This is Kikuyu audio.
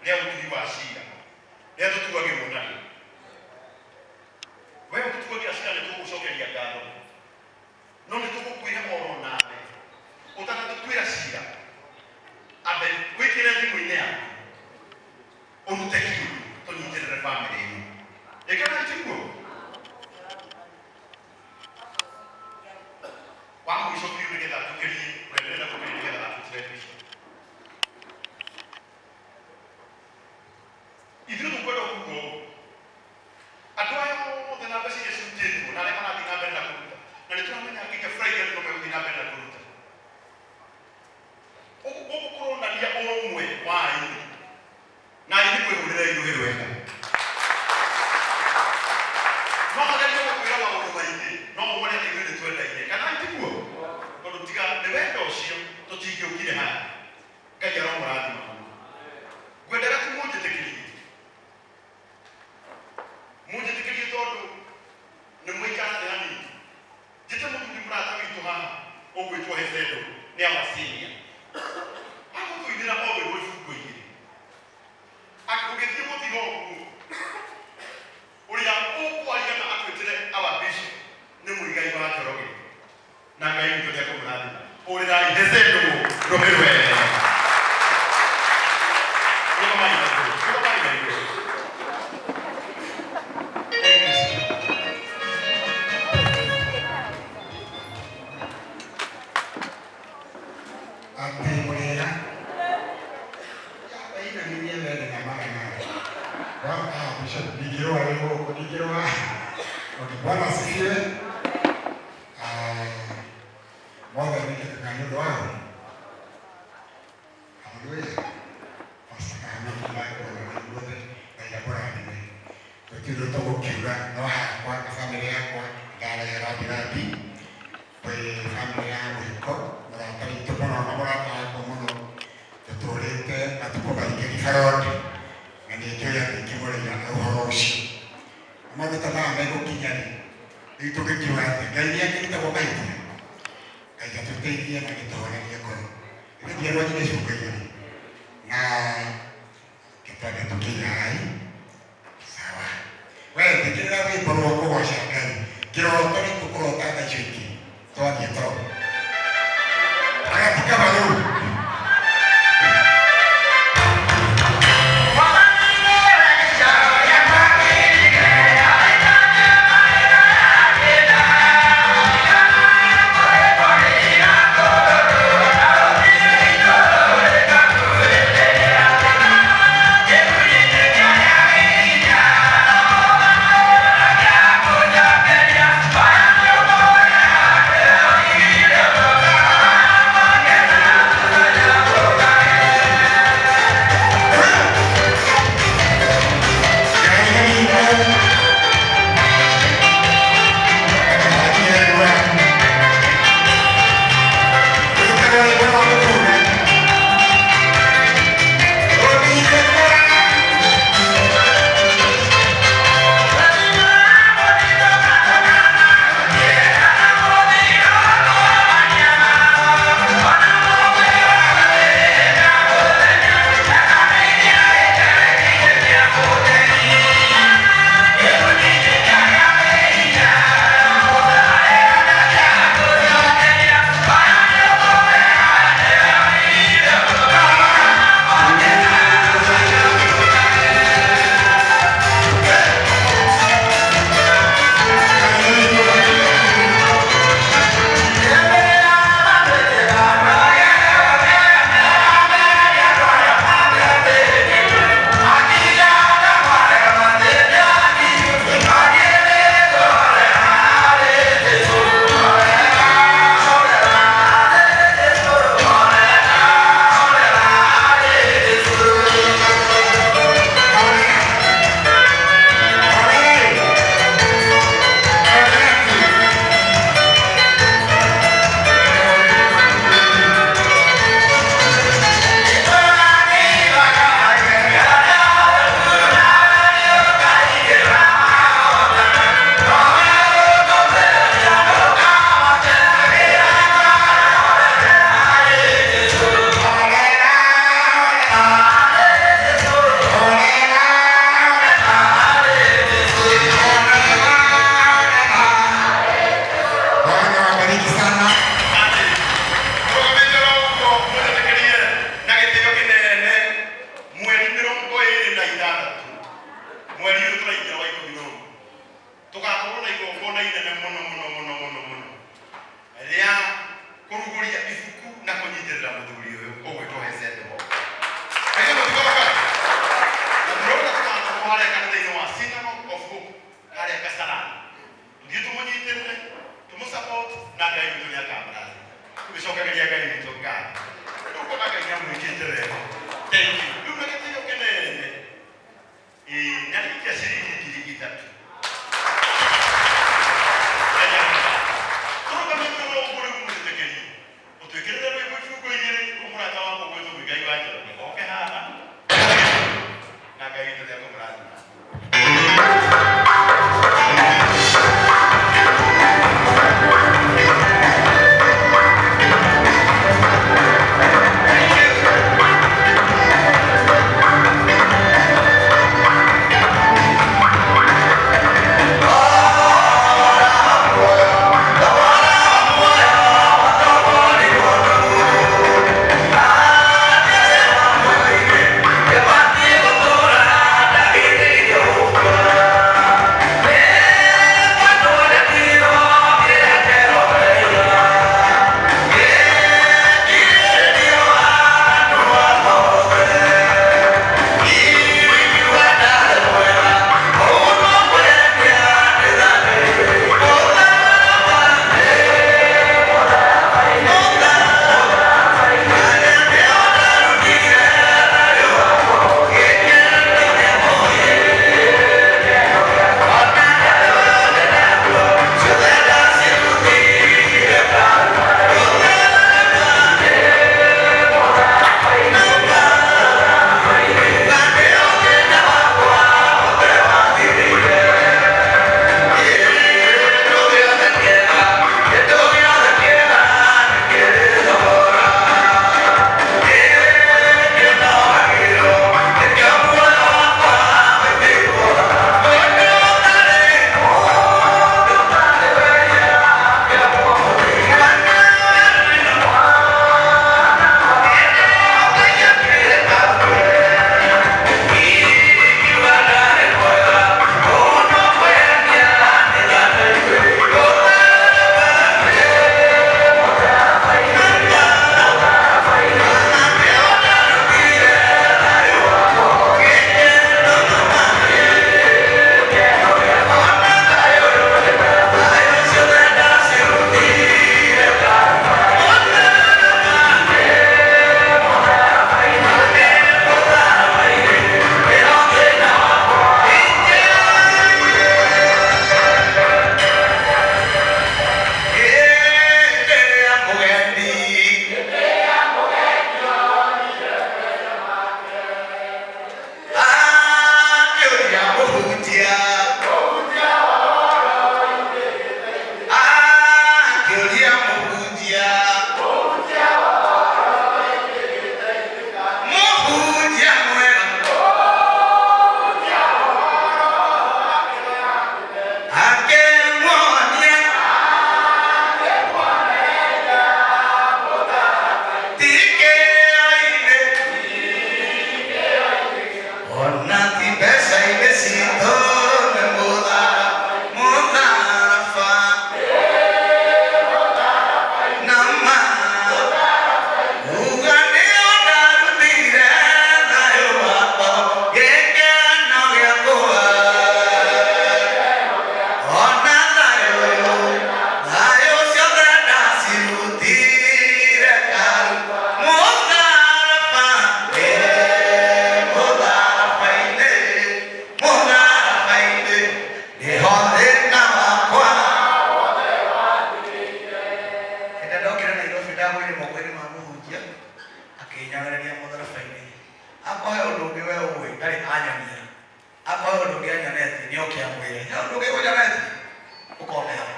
Rĩa ũtui wa cira rĩa tũtuagĩrwo narĩo. We ũtũtuagĩra cira nĩ tũgũgũcokeria ngatho, no nĩ tũgũkwĩra oro nawe ũtanatũtuĩra cira ambe wĩkĩre thimũ-inĩ yaku ũrute kĩndũ tũnyitĩrĩre bamĩrĩ ĩno. Ĩkana tiguo? Wa mũico biũ nĩgetha njũkĩrie ũrĩa ndĩrenda gũkĩria nĩgetha atwĩtĩre bishop. Ithuĩ tũkwenda kuga ũũ, andũ aya othe na mbeca iria cirutĩtwo na arĩa marathiĩ na mbere na kũruta, na nĩ tũramenya nginya Friday andũ no megũthiĩ na mbere na kũruta. Gũkũ kũronania ũrũmwe wa aini na aini kwĩhũrĩra irũhĩ rwega. No magerie gũkwĩra maũndũ maingĩ, no ũmone atĩ ithuĩ nĩ twendaine, kana tiguo? Tondũ tiga nĩ wendo ũcio tũtingĩũkire haha. Ngai aromũrathima mũno. Ngwendaga tu mũnjĩtĩkĩrie. Mũnjĩtĩkĩrie tondũ nĩ mwaikara thĩ hanini. Njĩte mũthuri mũrata witũ haha ũgwĩtwo Hezedo nĩ our senior. Agũtũinĩra o rwĩmbo ibungo igĩrĩ. Gũgĩthiĩ gũthira ũguo, ũrĩa ũkwaria na atwĩtĩre our bishop nĩ Mũigai wa Njoroge. Na Ngai witũ nĩ ekũmũrathima. Hũrĩrai Hezedo rũhĩ rwega. Rũgamai na igũrũ. Rũgamai na igũrũ. Thank you, sir. Atĩ mũrĩega inamĩria mbere na magana. Ah, Bishop, ndingĩrũa wĩ gũkũ, ndingĩrũa. Okay, Bwana asifiwe. Ah, mothe mekĩkaga nĩ ũndũ wao. Haleluya. Pastor Kahamiki ndakuona na ithuothe Ngai akũrathime. Gũtirĩ ũndũ tũgũkiuga no hakwa na bamĩrĩ yakwa ndarehe rambi rambi kwĩ bamĩrĩ ya Mũhiko, mũrata witũ mũno na mũrata wakwa mũno tũtũrĩte matukũ maingĩ River Road na nĩ njũĩ andũ aingĩ mũrĩira ũhoro ũcio. Na maũndũ ta maya megũkinya rĩ, rĩu tũngĩkiuga atĩa? Ngai nĩ akĩrutagwo mahĩtia? Ngai atũteithie na agĩtũhorerie ngoro. Ithuĩ ndiarwanyire ibungo igĩrĩ na kĩtwambe tũkĩigai sawa. We njĩkĩrĩra rwĩmbo rwa kũgoca Ngai. Kĩroto nĩ tũkũrota thaa icio ingĩ twathiĩ toro. Agatikaba rĩu. Akorwo he ũndũ ũngĩ we ũĩ ndarĩ anyonia, akorwo he ũndũ ũngĩ anyonetie, nĩ oke amwĩre. He ũndũ ũngĩ ũnyonetie, ũkone hau.